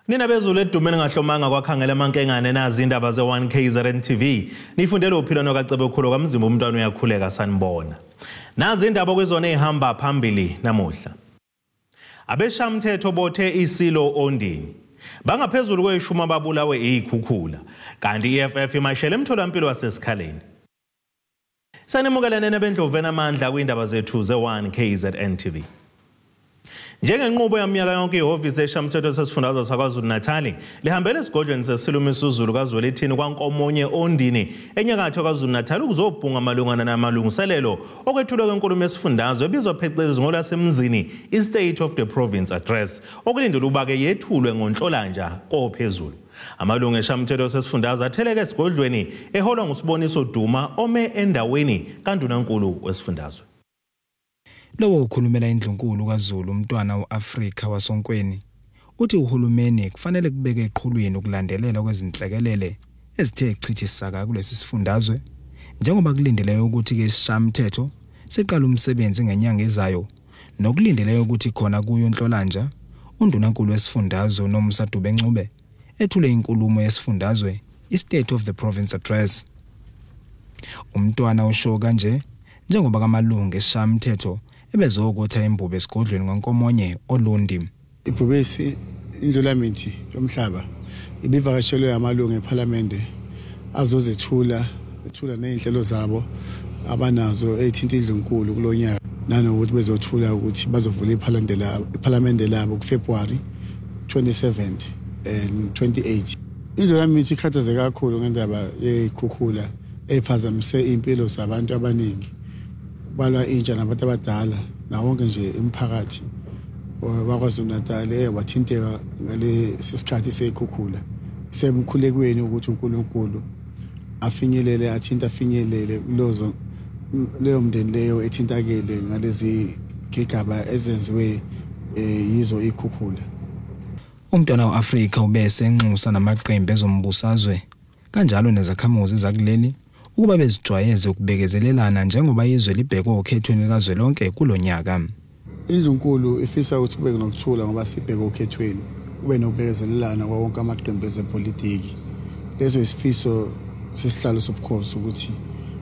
Nina bezulu edumeni ngahlomanga kwakhangela amankengane nazi indaba ze-1 KZN TV. Nifundele uphilo nokacebe ukhulu kamzimba umntwana uyakhuleka sanibona. Nazi indaba kwizona ezihamba phambili namuhla. Abeshamthetho bothe isilo Ondini. Bangaphezulu kweshumi ababulawe izikhukhula. Kanti i-EFF imashele emtholampilo waseSikhaleni. Sanimukelene nebendlovu enamandla kwindaba zethu ze-1 KZN TV. Njengenqubo yaminyaka yonke ihhovisi eshamthetho sesifundazwe saKwaZulu-Natal lihambele esigodlweni sesilo uMisuzulu kaZwelithini kwaNkomonye Ondini enyakatho KwaZulu-Natal ukuzobhunga malungana namalungiselelo okwethulwa kwenkulumo yesifundazwe ebizwa phecelezi ngolwasemzini i-State of the Province Address okulindelwe ukuba-ke yethulwe ngoNhlolanja kophezulu. Amalungu eshamthetho sesifundazwe atheleke esigodlweni eholwa nguSiboniso Duma ome endaweni kaNdunankulu wesifundazwe. Lowo ukhulumela indlunkulu kaZulu umntwana uAfrika wasonkweni uthi uhulumeni kufanele kubeke eqhulwini ukulandelela kwezinhlekelele ezithe chithisaka kulesi sifundazwe njengoba kulindeleke ukuthi ke isishamthetho siqala umsebenzi ngenyanga ezayo nokulindeleke ukuthi khona kuyo Nhlolanja undunankulu wesifundazwe uNomusa Dube Ncube ethule inkulumo yesifundazwe i-State of the Province Address. Umntwana usho kanje njengoba kamalungu esishamthetho ebezokotha imbube esigodlweni kwaNkomonye Olundi. Ibhubesi indlulamithi yomhlaba ibivakashelwe amalungu ePhalamende azozethula ethula nezinhlelo zabo abanazo ezithinta indlunkulu kulonyaka nanokuthi bezothula ukuthi bazovula iPhalamende labo kuFebruary 27 and 28. Indlulamithi ikhathazeke kakhulu ngendaba yezikhukhula ephazamise impilo zabantu abaningi, balwa intsha nabantu abadala na wonke nje umphakathi waKwaZulu-Natal wathinteka ngalesi sikhathi seyikhukhula. Semkhulekweni ukuthi uNkulunkulu afinyelele athinta afinyelele kulozo leyo mndeni leyo ethintakele ngalezi gigaba ezenziwe yizo ikhukhula. Umntwana uAfrika ubese enxusa namaqembu ezombusazwe kanjalo nezakhamuzi zakuleli ukuba bezijwayeze ukubekezelelana njengoba izwe libhekwe okhethweni likazwelonke kulonyaka. Indlunkulu ifisa ukuthi kube nokuthula ngoba sibheke okhethweni, kube nokubekezelelana kwa wonke amaqembu ezepolitiki. Leso isifiso sesihlalo sobukhosi ukuthi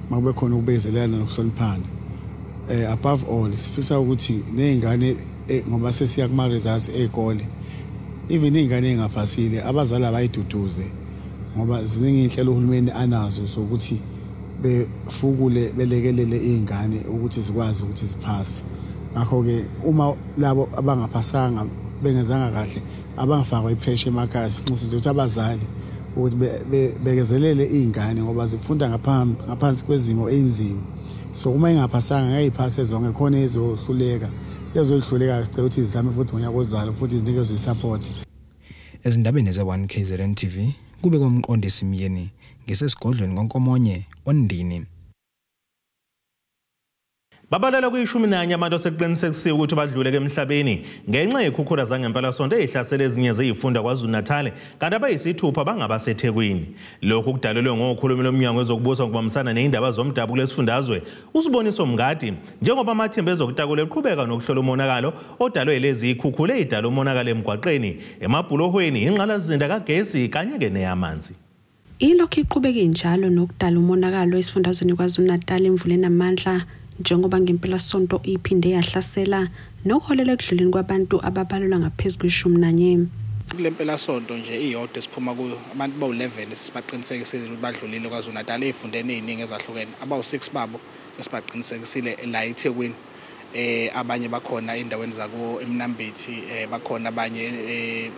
makube khona ukubekezelelana nokuhloniphana. Above all sifisa ukuthi nezingane ngoba sesiya kuma results ezikole, even izingane ezingaphasile abazali abayiduduze ngoba ziningi inhlelo uhulumeni anazo sokuthi befukule belekelele izingane ukuthi zikwazi ukuthi ziphase. Ngakho-ke uma labo abangaphasanga bengezanga kahle abangafakwa ipressure emakhaya, sinxusa nje ukuthi abazali ukuthi bekezelele izingane ngoba zifunda ngaphansi kwezimo ezinzima. So uma ingaphasanga ngeke iphase zonke, khona ezohluleka, lezohluleka sicela ukuthi zizame futhi ngonyaka ozayo futhi zinikezwe isupport. Ezindabeni ze-1 KZN TV kube komqondisi Myeni ngisesigodlweni kwaNkomonye Ondini. Babalelwa kuyishumi nanye abantu osekuqinisekisiwe ukuthi badlule emhlabeni ngenxa yekhukhula zangempelasonto ezihlasele ezinye zezifunda KwaZulu-Natal, kanti abayisithupha bangabaseThekwini. Lokhu kudalelwe ngokhulumela umnyango wezokubusa ngokubambisana nezindaba zomdabu kulesifundazwe uSiboniso Mngadi, njengoba amathimba ezokutakula eqhubeka nokuhlola umonakalo odalwe lezi ikhukhula ezidala umonakalo emgwaqeni, emabhulohweni, ingqalasizinda kagesi kanye-ke neyamanzi. Ilokhu iqhubeke njalo nokudala umonakalo esifundazweni KwaZulu-Natal imvula enamandla njengoba ngempelasonto iphinde yahlasela nokuholela ekudluleni kwabantu ababalelwa ngaphezu kwe-11. Kule mpelasonto nje iyodwa esiphuma kuyo abantu bawu-11 sesibaqinisekisile ukuthi badlulile KwaZulu-Natal ey'fundeni ey'ningi ezahlukene. Abawu-6 babo sesibaqinisekisile la eThekwini. Abanye bakhona endaweni zako eMnambithi, bakhona abanye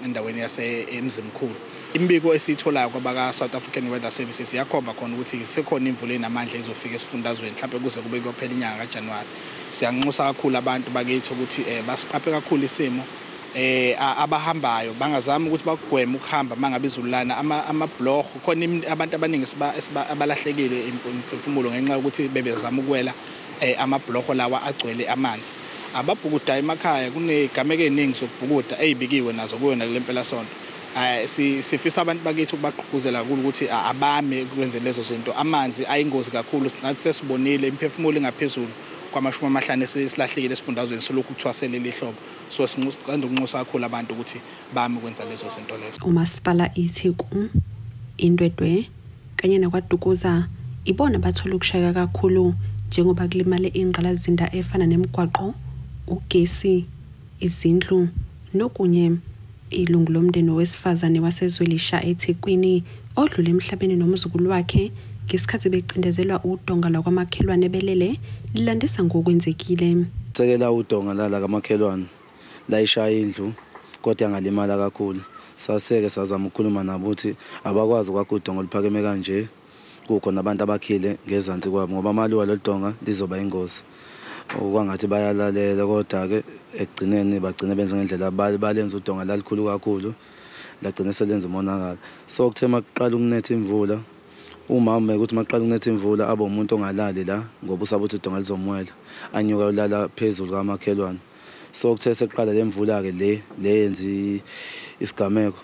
endaweni yase eMzimkhulu. Imibiko esiyitholayo kwabaka South African Weather Services iyakhomba khona ukuthi sekhona imvula enamandla ezofika esifundazweni mhlawumbe kuze kube kuyophela inyanga kaJanuwari. Siyanxusa kakhulu abantu bakithi ukuthi basiqaphe kakhulu isimo. Abahambayo bangazami ukuthi bakugweme ukuhamba mangabe izululana amabhlorho khona abantu abaningi abalahlekile imphefumulo ngenxa yokuthi bebezama ukuwela amabhlorho lawa agcwele amanzi. Ababhukuda emakhaya kunegameko eziningi zokubhukuda ezibikiwe nazo kuyona kule mpelasonto. Sifisa abantu bakithi ukubagqugquzela kakhulu ukuthi abame kwenze lezo zinto. Amanzi ayingozi kakhulu, ngathi sesibonile imphefumulo ingaphezulu Kwamashumi amahlanu esilahlekile esifundazweni solokhu kuthiwa seleli hlobo. So sinqanda ukunxusa kakhulu abantu ukuthi bame ukwenza lezo zinto lezo. Umasipala iTheku, iNdwedwe kanye naKwaDukuza ibona bathola ukushayeka kakhulu, njengoba kulimale ingqalasizinda efana nemigwaqo, ugesi, izindlu nokunye. Ilungu lomndeni wesifazane waseZwelisha eThekwini odlule emhlabeni nomzukulu wakhe ngesikhathi becindezelwa udonga lwakwamakhelwane belele, lilandisa ngokwenzekile. Sekela udonga lala kamakhelwane layishaya indlu, kodwa yangalimala kakhulu. Saseke sazama ukukhuluma nabo ukuthi abakwazi ukwakha udonga oluphakeme kanje kukhona abantu abakhile ngezansi kwabo, ngoba maluwa lolu donga lizoba ingozi. Okwangathi bayalalela, kodwa-ke ekugcineni bagcine benze ngendlela balenza udonga lalikhulu kakhulu, lagcine selenza umonakalo. So kuthe makuqala ukunetha imvula, umama ukuthi maqala ukunetha imvula abe umuntu ongalali la ngoba usaba ukuthi udonga lizomwela, anyuka ulala phezulu kamakhelwane. So kuthe sekuqala le mvula-ke le yenza isigameko,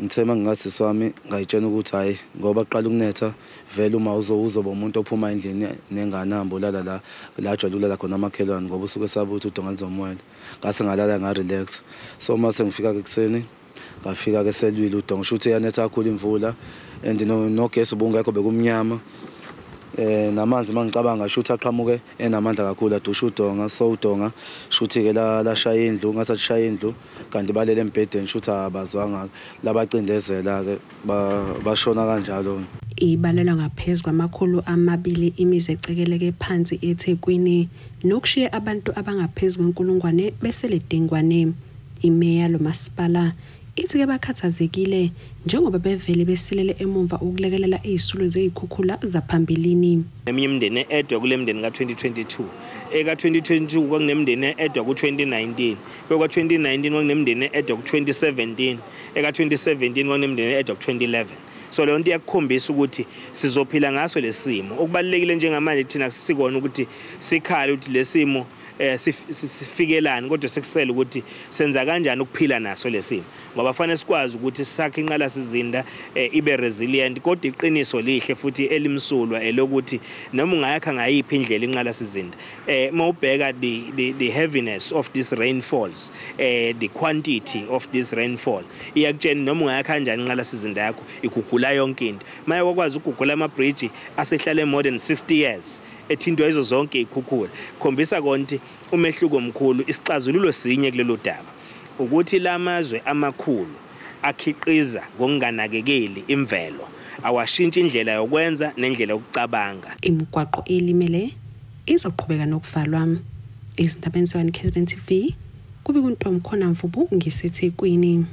ngithe uma ngingasisi wami ngayitshena ukuthi hhayi, ngoba kuqala ukunetha vele uma uzoba umuntu ophuma endlini nengane ahambe ulala la la ajwayele ukulala khona amakhelwane, ngoba usuke esaba ukuthi udonga lizomwela. Ngase ngalala nga-relax. So uma sengifika-ke ekuseni, ngafika-ke selwile udonga, sho ukuthi iyanetha kakhulu imvula and nogesi ubungekho, bekumnyama, namanzi mangicabanga sho ukuthi aqhamuke enamandla kakhulu, adusha udonga. So udonga shuthi ke la lashaya indlu, ngathi ashaya indlu kanti balele embhedeni, shuthi abazwanga labacindezela ke, bashona kanjalo. Ibalelwa ngaphezu kwama-200 imizi ecekeleke phansi eThekwini, nokushiye abantu abangaphezu kwenkulungwane besele dengwane. Imeya lo masipala ithi-ke bakhathazekile njengoba bevele besilele emumva ukulekelela izisulu zezikhukhula zaphambilini. Eminye imindeni edwa kule mndeni ka-2022, eka-2022 kwakunemindeni edwa ku-2019, kweka-2019 kwakunemindeni edwa ku-2017, eka-2017 kwakunemindeni edwa ku-2011. So leyo nto iyakukhombisa ukuthi sizophila ngaso lesimo. Okubalulekile njengamanje thina sikona ukuthi sikhale ukuthi lesimo sifikelani, kodwa sekusele ukuthi senza kanjani ukuphila naso lesimo, ngoba fanele sikwazi ukuthi sakhe inqalasizinda ibe resilient. Kodwa iqiniso lihle futhi elimsulwa elokuthi noma ungayakha ngayiphi indlela inqalasizinda, mawubheka the heaviness of these rainfalls, the quantity of this rainfall, iyakutshena noma ungayakha kanjani inqalasizinda yakho igugula yonke into. Maye wakwazi ukugugula ama-bridge asehlale more than 60 years ethintwa izo zonke ikhukhula, khombisa konke umehluko omkhulu. Isixazululo sinye kulelo daba ukuthi lamazwe amakhulu akhiqiza ngokunganakekeli imvelo awashintshe indlela yokwenza nendlela yokucabanga. Imigwaqo elimele izoqhubeka nokuvalwa. Izindabeni ze-1 KZN TV, kube kuntomkhona Mvubu ngiseThekwini.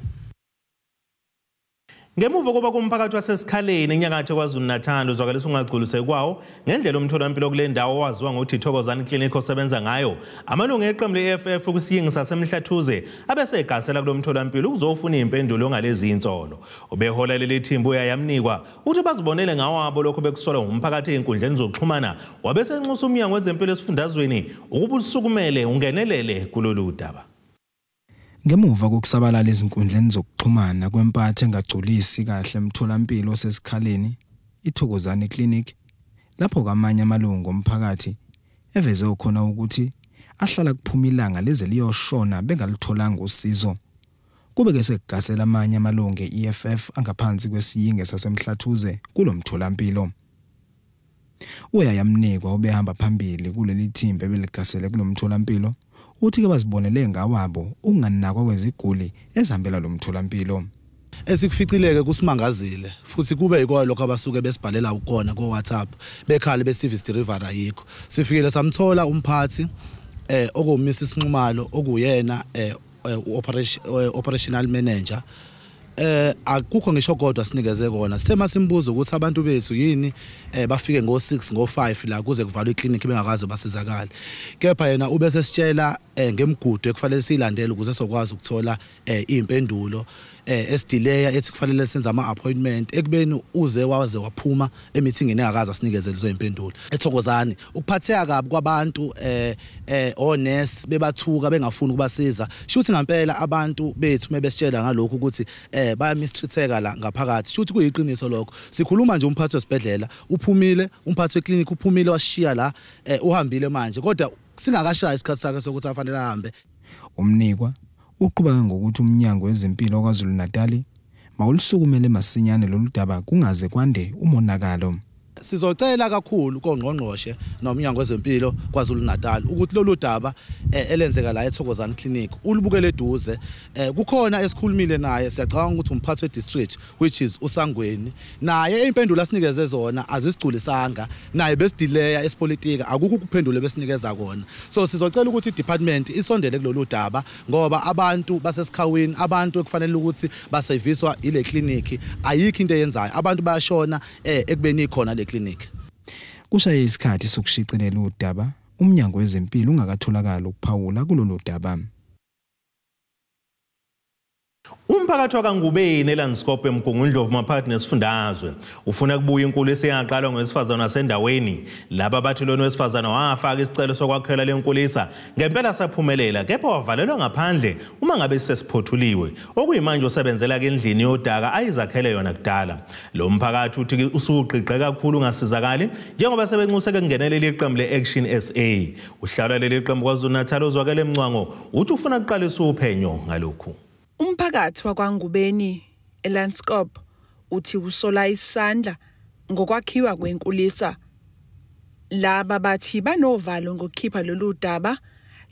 Ngemuva kokuba kumphakathi waseSikhaleni enyakatho KwaZulu-Natal uzwakalisa ungagculiseki kwawo ngendlela umtholampilo kule ndawo owaziwa ngokuthi Thokozani Clinic osebenza ngayo, amalungu eqembu le-EFF kwisiyingi saseMhlathuze abese egasela kulo mtholampilo ukuzofuna iy'mpendulo ngalezi insolo. Ubehola leli thimba uYamnikwa uthi bazibonele ngawabo lokho bekusolwa ngumphakathi ey'nkundleni zokuxhumana, wabe senxusa umnyango wezempilo esifundazweni ukuba usukumele ungenelele kulolu daba. Ngemuva kokusabalala ezinkundleni zokuxhumana kwempatho engagculisi kahle emtholampilo oseSikhaleni iThokozani Clinic, lapho kamanye amalungu omphakathi eveze khona ukuthi ahlala kuphuma ilanga leze liyoshona bengalutholanga usizo, kube ke sekugasela amanye amalungu e-EFF angaphansi kwesiyinge saseMhlathuze kulomtholampilo. UYamnikwa ubehamba phambili kuleli thimba ebeligasele kulomtholampilo uthi ke bazibonele ngawabo ukunganakwa kweziguli ezihambela lo mtholampilo. Esikuficileke kusimangazile futhi kube yikho lokho abasuke besibhalela ukona ko WhatsApp bekhala be service delivery ayikho. Sifikile samthola umphathi okuwu-Mrs Nxumalo, okuyena operational manager. Akukho ngisho kodwa sinikeze kona. Sithe simbuza ukuthi abantu bethu yini bafike ngo6 ngo5 la kuze kuvalwe iclinic bengakaze basizakale, kepha yena ube sesitshela ngemigudu ekufanele siyilandele ukuze sokwazi ukuthola impendulo. esidelaya ethi kufanele senze ama appointment ekubeni uze waze waphuma emeetingini engakaze asinikeze lezo impendulo. EThokozani ukuphatheka kabi kwabantu onesi bebathuka bengafuni ukubasiza, shuthi ngempela abantu bethu mebesitshela ngalokho ukuthi baya mistreateka la ngaphakathi, shuthi kuyiqiniso lokho. Sikhuluma nje umphathi wesibhedlela uphumile, umphathi weclinic uphumile washiya la, uhambile manje, kodwa singakashaya isikhathi sakhe sokuthi afanele ahambe. Umnikwa uqhubeka ngokuthi umnyango wezempilo KwaZulu-Natal mawulisukumele masinyane lolu daba kungaze kwande umonakalo. Sizocela kakhulu kongqongqoshe nomnyango wezempilo KwaZulu-Natal ukuthi lolu daba elenzeka la eThokozani Clinic ulibukele eduze. Kukhona esikhulumile naye, siyacabanga ukuthi umphathi we-district which is uSangweni, naye impendulo asinikeze zona azisigculisanga, naye besidileya esipolitika, akukho ukuphendula besinikeza kona. So sizocela ukuthi i-department isondele kulolu daba, ngoba abantu basesikhawini, abantu ekufanele ukuthi baseviswa ile clinic, ayikho into eyenzayo, abantu bayashona ekubeni ikhona le clinic. Kushaye isikhathi sokushicilela udaba, umnyango wezempilo ungakatholakala ukuphawula kulolu daba. Umphakathi wakaNgubeni eLandscope eMgungundlovu maphakathi nesifundazwe ufuna kubuya inkulu eseyaqalwa ngowesifazane wasendaweni. Laba bathi lona wesifazane wafaka isicelo sokwakhela lenkulisa ngempela saphumelela, kepha wavalelwa ngaphandle uma ngabe sesiphothuliwe, okuyimanje usebenzela ke endlini yodaka ayizakhele yona kudala. Lo mphakathi uthi usugqigqe kakhulu ungasizakali njengoba sebenxuseke kungenelela iqembu le-Action SA. Uhlala leli qembu KwaZulu-Natal uZwakele Mncwango uthi ufuna kuqalisa uphenyo ngalokhu. Umphakathi wakwaNgubeni eLandscope uthi usola isandla ngokwakhiwa kwenkulisa. Laba bathi banovalo ngokukhipha lolu daba,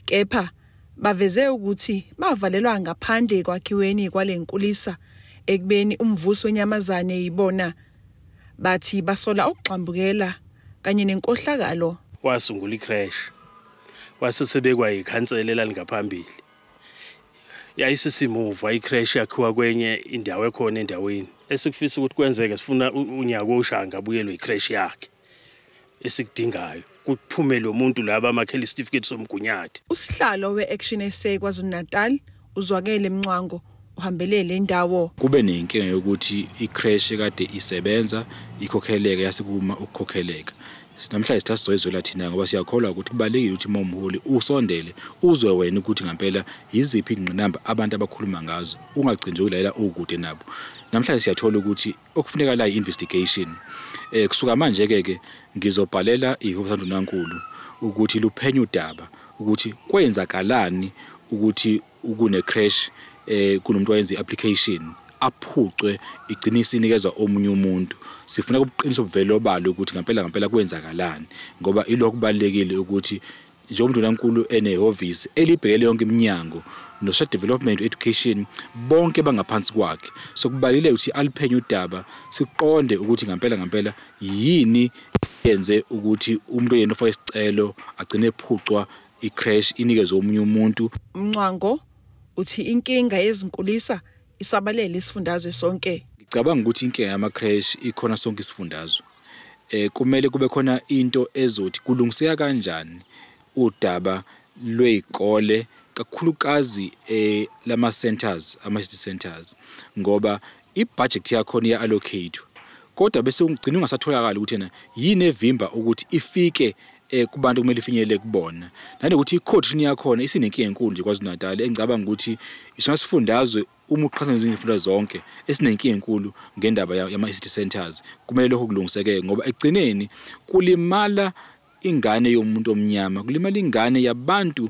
kepha baveze ukuthi bavalelwa ngaphandle kwakhiweni kwalenkulisa ekubeni umvuso wenyamazane yibona. Bathi basola ukugxambukela kanye nenkohlakalo. Wasungula icrash wasesebekwa ikhansela elalingaphambili, yayisisimuva icrash yakhiwa kwenye indawo ekhona endaweni. Esikufisa ukuthi kwenzeke, sifuna unyaka oshanga abuyelwe icrash yakhe. Esikudingayo kuphume lo muntu laba amakhela isitifiketi somgunyathi. Usihlalo we-Action SA KwaZulu-Natal uZwakele Mncwango uhambele le ndawo. Kube nenkinga yokuthi icrash kade isebenza ikhokheleka yasekuma ukukhokheleka. Namhlanje sithatha sizoyizwela thina ngoba siyakholwa ukuthi kubalekile ukuthi momholi usondele uzwe wena ukuthi ngempela yiziphi ingqinamba abantu abakhuluma ngazo, ungagcini nje ukulalela ukude nabo. Namhlanje siyathola ukuthi okufuneka la i-investigation. Kusuka manje ke ngizobhalela ihhovisi kaNdunankulu ukuthi luphenye udaba ukuthi kwenzakalani ukuthi ukune crash kunomuntu oyenza i-application aphucwe igcine isinikezwa omunye umuntu. Sifuna ubuqiniso obuvela obala ukuthi ngempela ngempela kwenzakalani, ngoba ilokhu kubalekile ukuthi njengoba uNdunankulu enehhovisi elibhekele yonke iminyango no-social development education bonke bangaphansi kwakhe, so kubalulekile ukuthi aliphenye udaba siqonde ukuthi ngempela ngempela yini yenze ukuthi umuntu yena ofaka isicelo agcine ephucwa i-crash inikezwe omunye umuntu. Mncwango uthi inkinga yezinkulisa isabalele isifundazwe sonke. Ngicabanga ukuthi inkinga yama-crash ikhona sonke isifundazwe. Kumele kube khona into ezothi kulungiseka kanjani udaba lwey'kole, kakhulukazi lama centers, ama-city centers, ngoba i-budget yakhona iya-allocate, kodwa bese ugcina ungasatholakali ukuthi yena yini evimba ukuthi ifike kubantu kumele ifinyelele kubona. Nanokuthi i-coordination yakhona isinenkinga enkulu nje KwaZulu-Natal, engicabanga ukuthi isona sifundazwe uma uqhathanisa nezinye izifunda zonke esinenkinga enkulu ngendaba yama-city centers. Kumele lokho kulungiseke ngoba ekugcineni kulimala ingane yomuntu omnyama, kulimala ingane yabantu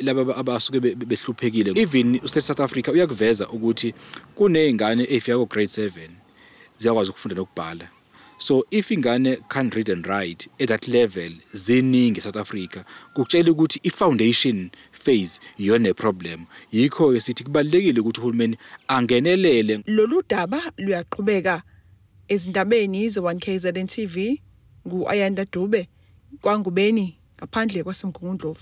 laba abasuke behluphekile. Even uState South Africa uyakuveza ukuthi kuney'ngane ey'fika ko-grade 7 ziyakwazi ukufunda nokubhala. So if ingane can read and write at that level, ziningi South Africa, kukutshela ukuthi i-foundation phase iyona problem. Yikho-ke sithi kubalulekile ukuthi uhulumeni angenelele. Lolu daba luyaqhubeka. Ezindabeni ze-1KZN TV ngu-Ayanda Dube kwaNgubeni ngaphandle kwaseMgungundlovu.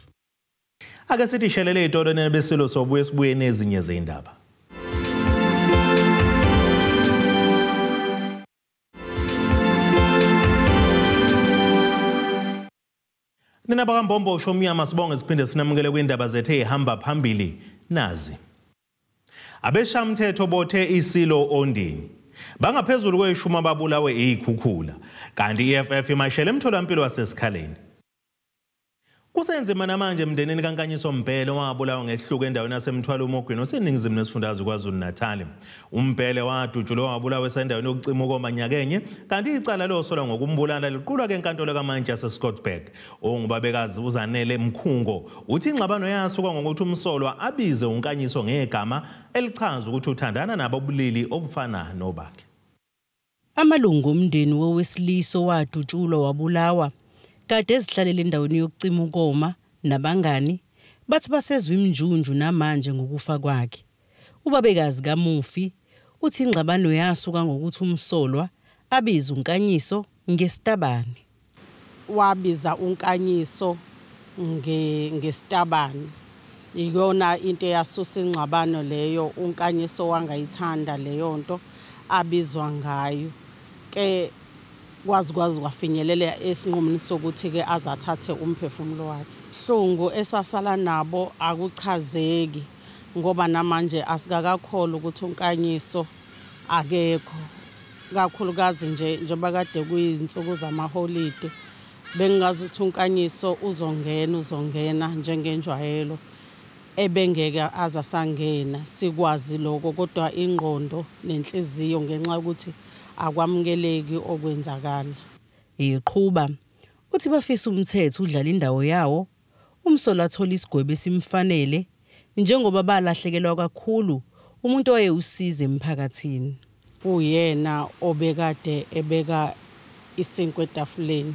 Ake sithi shelele ey'tolo nebesilo sobuye sibuye nezinye zey'ndaba. Nina bakaMbombo Shomnyama, sibonge siphinde sinamukele kwindaba zethu ey'hamba phambili nazi. Abeshamthetho bothe isilo Ondini. Bangaphezulu kweshumi ababulawe izikhukhula. Kanti iEFF imashele emtholampilo waseSikhaleni. Kusenzima namanje emndenini kaNkanyiso Mbhele owabulawa ngehluko endaweni yaseMthwalume oGwini oseningizimu nesifundazwe KwaZulu-Natal. Umbhele wadutshulwa wabulawa esendaweni yokucima ukoma nyakenye, kanti icala losolwa ngokumbulala liqulwa ke enkantolo kamantshi yaseScottsburg. Ongubabekazi uZanele Mkhungo uthi ingxabano yasuka ngokuthi umsolwa abize uNkanyiso ngegama elichaza ukuthi uthandana nabo obulili obufana nobakhe. Amalungu omndeni wowesilisa wadutshulwa wabulawa kade ezihlalele endaweni yokucima ukoma nabangani bathi basezwe imjunju namanje ngokufa kwakhe. Ubabekazi kamufi uthi ingxabano yasuka ngokuthi umsolwa abize uNkanyiso ngesitabane. Wabiza uNkanyiso ngesitabane. Iyona into eyasusa ingxabano leyo, uNkanyiso wangayithanda leyo nto abizwa ngayo. Ke kwazi kwafinyelela esinqumeni sokuthi ke azathathe umphefumulo wakhe. Hlungu esasala nabo akuchazeki ngoba namanje asikakakholwa ukuthi uNkanyiso akekho, kakhulukazi nje njengoba kade kuyizinsuku zamaholide bengingazi ukuthi uNkanyiso uzongena njengenjwayelo, ebengeke azasangena sikwazi lokho, kodwa ingqondo nenhliziyo ngenxa yokuthi akwamukeleki okwenzakala. Iqhuba uthi bafisa umthetho udlala indawo yawo, umsolwa athola isigwebo esimfanele njengoba balahlekelwa kakhulu umuntu owayewusiza emphakathini. Uyena obekade ebeka isinkwe etafuleni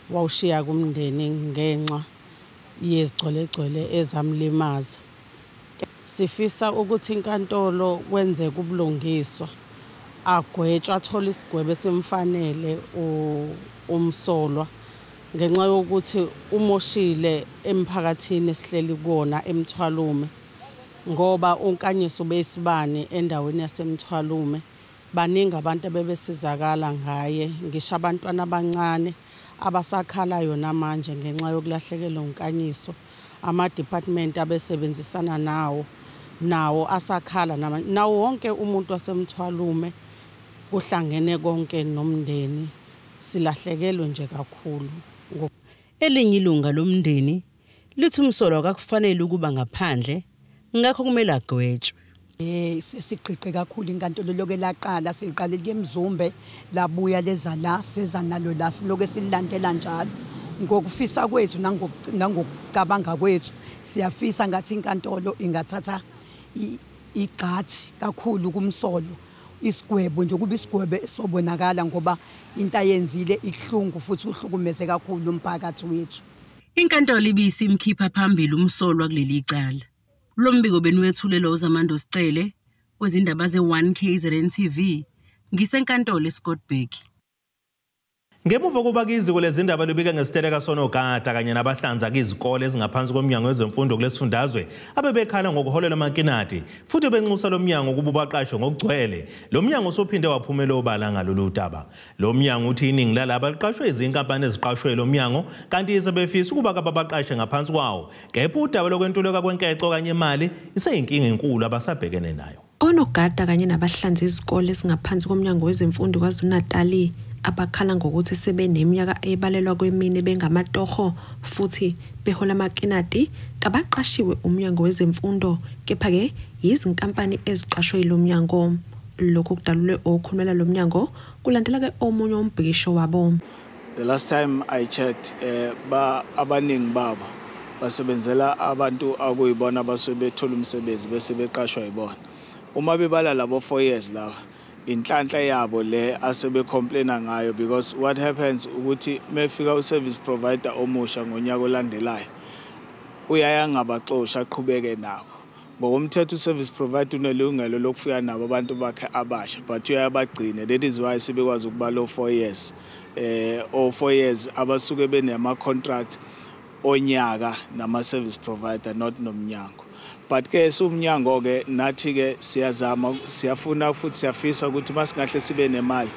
wawushiya kumndeni ngenxa yezigcwelegcwele ezamlimaza. Sifisa ukuthi inkantolo kwenzeke ubulungiswa, agwetshwa athola isigwebo esimfanele umsolwa ngenxa yokuthi umoshile emphakathini esihleli kuwona eMthwalume, ngoba uNkanyiso ubeyisibane endaweni yaseMthwalume. Baningi abantu abebesizakala ngaye, ngisho abantwana abancane abasakhalayo namanje ngenxa yokulahlekelwa uNkanyiso. Ama-department abesebenzisana nawo asakhala nawo wonke umuntu waseMthwalume, kuhlangene konke nomndeni, silahlekelwe nje kakhulu. Elinye ilunga lomndeni lithi umsolwa akakufanele ukuba ngaphandle, ngakho kumele agwetshwe. Siqiqe kakhulu inkantolo loke laqala, siqale kuMzumbe labuya leza la, seza nalo la, siloke silandela njalo. Ngokufisa kwethu nangokucabanga kwethu siyafisa ngathi inkantolo ingathatha igxathi kakhulu kumsolwa, isigwebo nje kuba isigwebo sobonakala ngoba into ayenzile ihlungu futhi uhlukumeze kakhulu umphakathi wethu. Inkantolo ibisimkhipha phambili umsolwa kuleli cala. Lo mbiko beniwethulelwa uZamando Sicele wezindaba ze-1 KZN TV ngisenkantolo eScottsburg. Ngemuva kokuba iziko lezindaba libike ngesiteleka sonogada kanye nabahlanza izikole ezingaphansi komnyango wezemfundo kulesifundazwe abebekhala ngokuholela amakinati futhi benxusa lo mnyango ukuba ubaqashe ngokugcwele. Lo mnyango usuphinde waphumela obala ngalolu daba. Lo mnyango uthi iningi lalaba liqashwe izinkampani eziqashwe lo mnyango kanti sebefisa ukuba kababaqashe ngaphansi kwawo. Kepha udaba lokwentuleka kwenkeco kanye imali iseyinkinga enkulu abasabhekene nayo. Onogada kanye nabahlanza izikole ezingaphansi komnyango wezemfundo KwaZulu-Natal abakhala ngokuthi sebeneminyaka ebalelwa kwemine bengamatoho futhi behola amakinati kabaqashiwe umnyango wezemfundo, kepha-ke yizinkampani eziqashwe yilo mnyango. Lokhu kudalulwe okhulumela lo mnyango kulandela-ke omunye umbhikisho wabo. The last time I checked, abaningi babo basebenzela abantu akuyibona basuke bethola umsebenzi bese beqashwa yibona. Uma bebala labo 4 years laba, inhlanhla yabo le asebecomplaina ngayo, because what happens ukuthi mefika uservice provider omusha ngonyaka olandelayo uyaya ngabaxosha aqhubeke nabo. Ngokomthetho uservice provider unelungelo lokufika nabo abantu bakhe abasha, but uyabagcina. That is why sebekwazi ukuba lo 4 years or 4 years abasuke benema contract onyaka nama service provider, not nomnyango. But ke sumnyango ke nathi ke siyazama, siyafuna futhi siyafisa ukuthi masingahle sibe nemali,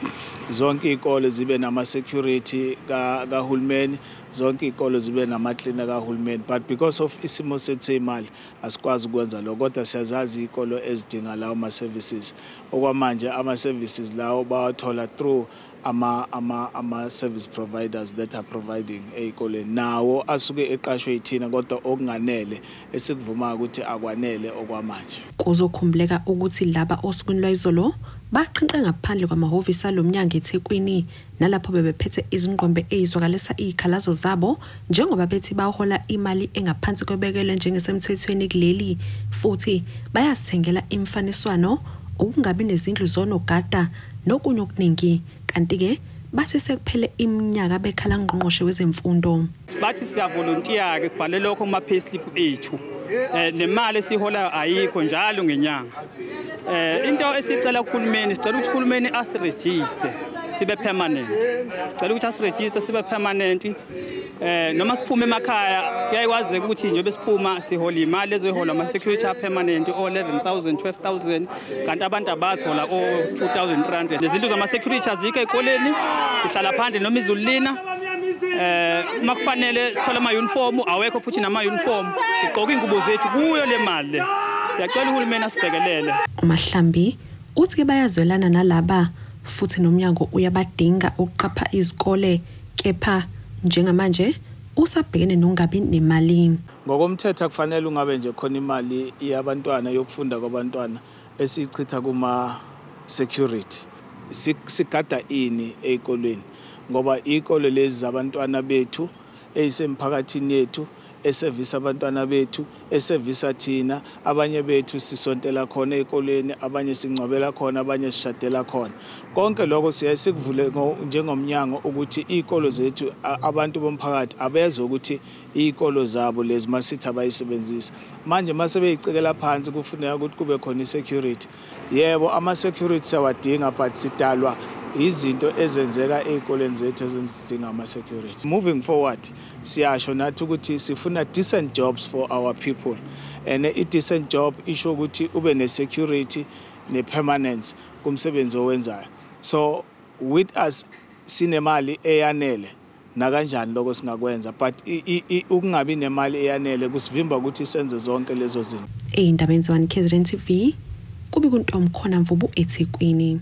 zonke izikole zibe nama security kahulumeni, zonke izikole zibe nama cleaner kahulumeni. But because of isimo sethu imali asikwazi ukwenza lokho, kodwa siyazazi izikole ezidinga lawo ma services. Okwamanje ama services lawo bawathola through ama service providers that are providing ezikoleni, nawo asuke eqashwe yithina, kodwa okunganele esikuvuma ukuthi akwanele okwamanje. Kuzokhumbuleka ukuthi laba osukwini lwayizolo baqhinqe ngaphandle kwamahhovisi alomnyango eThekwini, nalapho bebephethe izingqombe ezizwakalisa izikhalazo zabo njengoba bethi bahola imali engaphansi kwebekelwe njengesemthethweni kuleli, futhi bayasithengela imfaniswano, ukungabi nezindlu zonogada nokunye okuningi. Kanti-ke bathi sekuphele iminyaka bekhala ngqongqoshe wezemfundo. Bathi siyavolontiya-ke kubhale lokho kuma-payslip ethu, nemali esiyiholayo ayikho njalo ngenyanga. Into esiyicela kuhulumeni, sicela ukuthi uhulumeni asirejiste sibe permanent. Sicela ukuthi asirejiste sibe permanent. Noma siphume emakhaya kuyayikwazeka ukuthi njengoba siphuma sihola imali ezoyihola ama-security permanent o-11,000 12,000, kanti abantu abazihola o-2,300. Nezinto zama-security azikho ey'koleni, sihlala phandle noma izulu lina. Uma kufanele sithole ama-uniform awekho futhi nama-uniform, sigqoke iy'ngubo zethu kuyo le mali le. Siyacela uhulumeni asibhekelele. UMahlambi uthi-ke bayazwelana nalaba futhi nomnyango uyabadinga ukuqapha izikole, kepha njengamanje usabhekene nokungabi nemali. Ngokomthetho akufanele ungabe nje khona imali yabantwana yokufunda kwabantwana esiyichitha kuma security. Sigada ini ezikolweni, ngoba izikole lezi zabantwana bethu ezisemphakathini yethu, esevisa abantwana bethu, esevisa thina, abanye bethu sisontela khona ezikoleni, abanye singcwabela khona, abanye sishadela khona. Konke lokho siyaye sikuvule njengomnyango ukuthi izikolo zethu abantu bomphakathi abezwe ukuthi izikolo zabo lezi masithi abayisebenzisa. Manje mase beyicekela phansi kufuneka ukuthi kube khona isecurity. Yebo, ama security siyawadinga, but sidalwa izinto ezenzeka ezikoleni zethu ezidinga ama security. Moving forward siyasho nathi ukuthi sifuna decent jobs for our people, and a decent job isho ukuthi ube ne security ne permanence kumsebenzi owenzayo. So with us sinemali eyanele nakanjani lokho singakwenza, but ukungabi nemali eyanele kusivimba ukuthi senze zonke lezo zinto. Eyindabeni ze-1 KZN TV kubi kuntomkhona Mvubu eThekwini.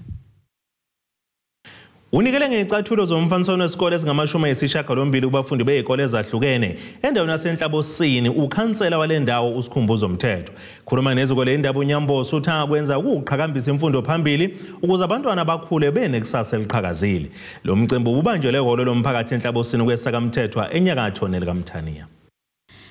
Unikele ngezicathulo zomfaniswano wesikole ezingama-98 kubafundi bey'kole ezahlukene endaweni yaseNhlabosini. Ukhansela wale ndawo uSikhumbuzo Mthetho khuluma neziko le ndaba uNyamboso uthi angakwenza ukuqhakambisa imfundo phambili ukuze abantwana bakhule benekusasa eliqhakazile. Lo mcimbi ububanjelwe ehholo lomphakathi eNhlabosini kwesakamthethwa enyakatho nelikaMthaniya.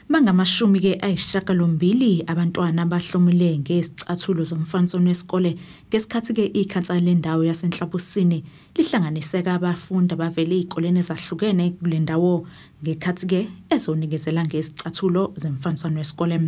Bangamashumi-ke 8 abantwana abahlomule ngezicathulo zomfaniswano wesikole ngesikhathi-ke ikhansela lendawo yaseNhlabosini lihlanganiseka abafundi abavele ey'koleni ezahlukene kule ndawo ngekhathi-ke ezonikezela ngezicathulo zemfaniswano wesikole.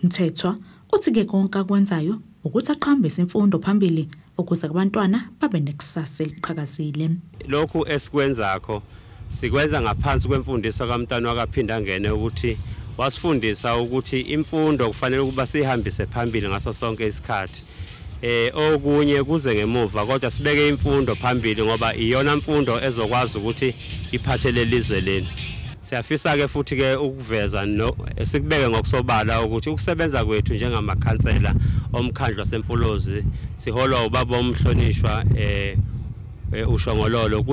Mthethwa uthi-ke konke akwenzayo ukuthi aqhambise imfundo phambili ukuze abantwana babe nekusasa eliqhakazile. Lokhu esikwenzakho sikwenza ngaphansi kwemfundiso kaMntwana wakaPhindangene ukuthi wasifundisa ukuthi imfundo kufanele ukuba sihambise phambili ngaso sonke isikhathi. Okunye kuze ngemuva, kodwa sibeke imfundo phambili ngoba iyona imfundo ezokwazi ukuthi iphathele lizwe leli. Siyafisa ke futhi ke ukuveza sikubeke ngokusobala ukuthi ukusebenza kwethu njengamakhansela omkhandlu waseMfolozi siholwa ubaba omhlonishwa uShongololo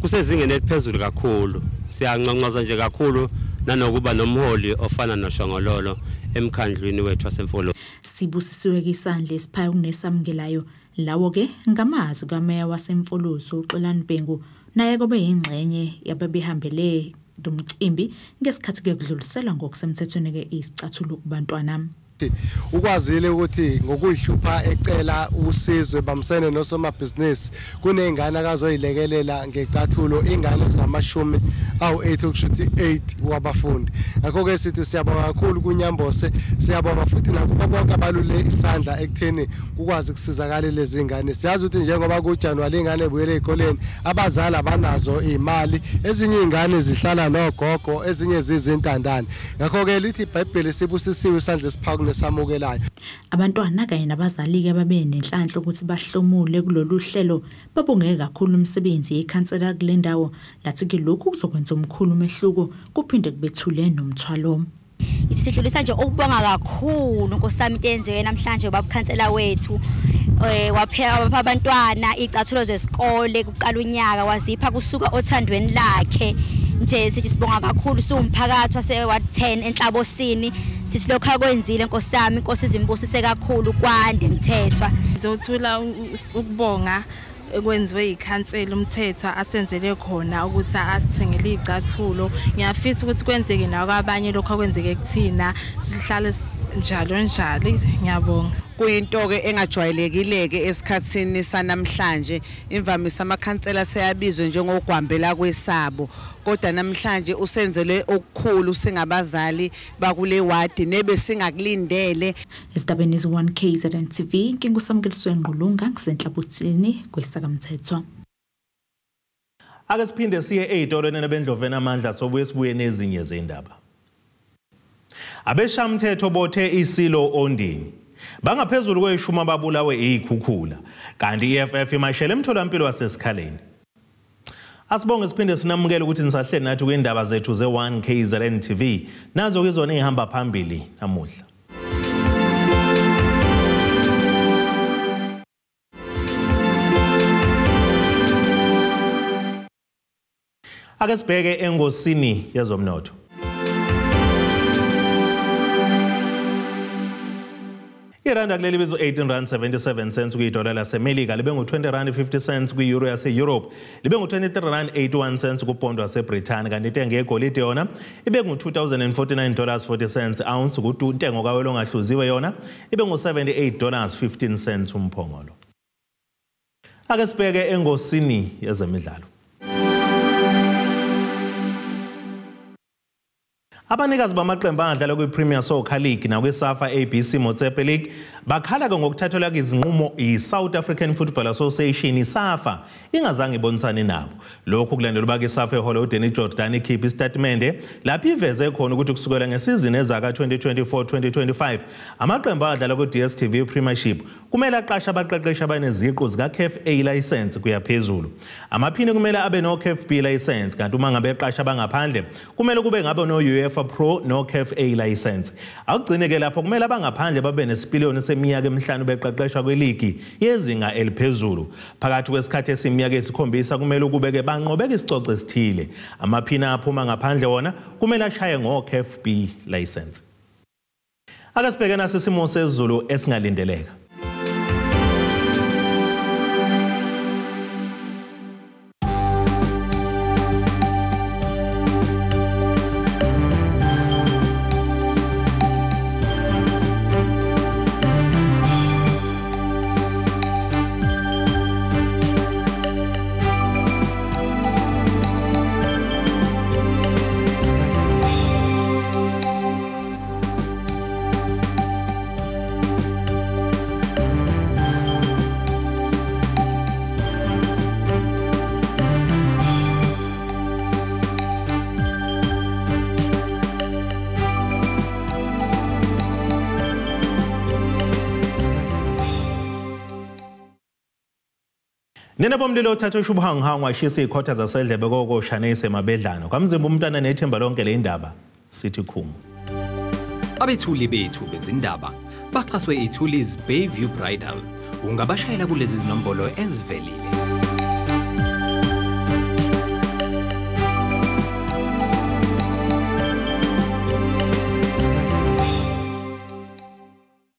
kusezingeni eliphezulu kakhulu. Siyanconcoza nje kakhulu nanokuba nomholi ofana noShongololo emkhandlwini wethu waseMfolozi. Sibusisiwe isandla esiphayo kunesamukelayo. Lawo ke ngamazwi kameya waseMfolozi uXolani Bhengu, naye kobe yingxenye yababehambele lo mcimbi ngesikhathi ke kudluliselwa ngokusemthethweni ke isicathulo kubantwana. Ukwazile ukuthi ngokuyihlupha ecela usizo ebambisene nosomabhizinisi kuney'ngane akazoyilekelela ngecathulo, ingane ezingamashumi awu8 okusho ukuthi 8 wabafundi. Ngakho ke sithi siyabonga kakhulu kuNyambose, siyabonga futhi nakubo bonke abalule isandla ekutheni kukwazi ukusizakala lezi ngane. Siyazi ukuthi njengoba kuJanuary ingane ebuyele ezikoleni, abazali abanazo imali, ezinye ingane zihlala nogogo, ezinye zizintandane. Ngakho ke lithi iBhayibheli sibusisiwe isandla esiphaka nesamukelayo. Abantwana kanye nabazali ke babe nenhlanhla ukuthi bahlomule kulolu hlelo, babonge kakhulu umsebenzi yekhansela kule ndawo, lathi ke lokhu kuzokwenza omkhulu umehluko kuphinde kubethule nomthwalo. Isidlulisa nje ukubonga kakhulu Nkosi into eyenzeke namhlanje babukhansela wethu, wapheka abantwana icathulo zesikole kuqala unyaka, wazipha kusuka othandweni lakhe. Nje sithi sibonga kakhulu siwumphakathi wase Ward 10 enhlabosini, sithi lokho akwenzile Nkosi yami, Inkosi izimbusise kakhulu, kwande Mthethwa. Sizothula ukubonga ekwenziwe ikhansela uMthethwa asenzele khona ukuthi asithengele icathulo. Ngiyafisa ukuthi kwenzeke nakwabanye lokho akwenzeke kuthina, sihlale njalo njalo. Ngiyabonga. Kuyinto ke engajwayelekile ke esikhatsini sanamhlanje, imvamisa amakhansela seyabizwe njengogwambela kwesabo, kodwa namhlanje usenzele okukhulu singabazali bakule wadi nebe singakulindele. Esidabeni ze-1 KZN TV, nginguSamkeliswe Ngqulunga ngisenhlabuthini kwesakaMthethwa. Ake siphinde siye ey'tolweni nabendloveni amandla, sobuye sibuye nezinye zendaba. Abeshamthetho bothe isilo Ondini bangaphezulu kweshumi ababulawe izikhukhula, kanti i-EFF imashele emtholampilo waseSikhaleni. Asibonge siphinde sinamukele ukuthi nisahleli nathi kwindaba zethu ze-1 KZN TV, nazo ke zona ezihamba phambili namuhla. Ake sibheke engosini yezomnotho. Iranda kuleli bizo 18.77 rand kuyidola laseMelika, libe ngu-20 rand 50 cents kwi-euro yase-Europe, libe ngu-23 rand 81 cents kupondo waseBrithani, kanti intengo yegolide yona ibe ngu-$2049.40 ounce, kuthi intengo kawelo ongahluziwe yona ibe ngu-$78.15 umphongolo. Ake sibheke engosini yezemidlalo. Abanikazi bamaqembu angadlala kwi-Premier Soccer League nakwi-SAFA ABC Motsepe League bakhala ke ngokuthathelwa izinqumo i-South African Football Association iSAFA ingazange ibonisane nabo. Lokhu kulandela uba ke-SAFA ehole uDanny Jordaan ikhiphe isitatimende lapho iveze khona ukuthi kusukela ngesizini ezaka 2024-2025 amaqembu angadlala kwi-DStv Premiership kumele aqashe abaqeqeshi abaneziqu zika-CAF A license kuya phezulu. Amaphini kumele abe no-CAF B license, kanti uma ngabe eqasha abangaphandle kumele kube ngabe no-UEFA Pro no CAF A license. Akugcine ke lapho, kumele abangaphandle babe nesipiliyoni seminyaka emihlanu beqeqeshwa kweligi yezinga eliphezulu. Phakathi kwesikhathi esiminyaka esikhombisa kumele ukubeke banqobeke isicoco esithile. Amaphina aphuma ngaphandle wona kumele ashaye ngo CAF B license. Ake sibheke nasi isimo sezulu esingalindeleka. Nina bomlilo othatha ushubuhanguhangu washisa izikhotha zasedlebe kokoshane esemabedlana. Kwamzimba umntwana nethemba lonke le indaba sithi khumu. Abethuli bethu bezindaba baxhaswe iThuli's Bayview Bridal. Ungabashayela kulezi zinombolo ezivelile.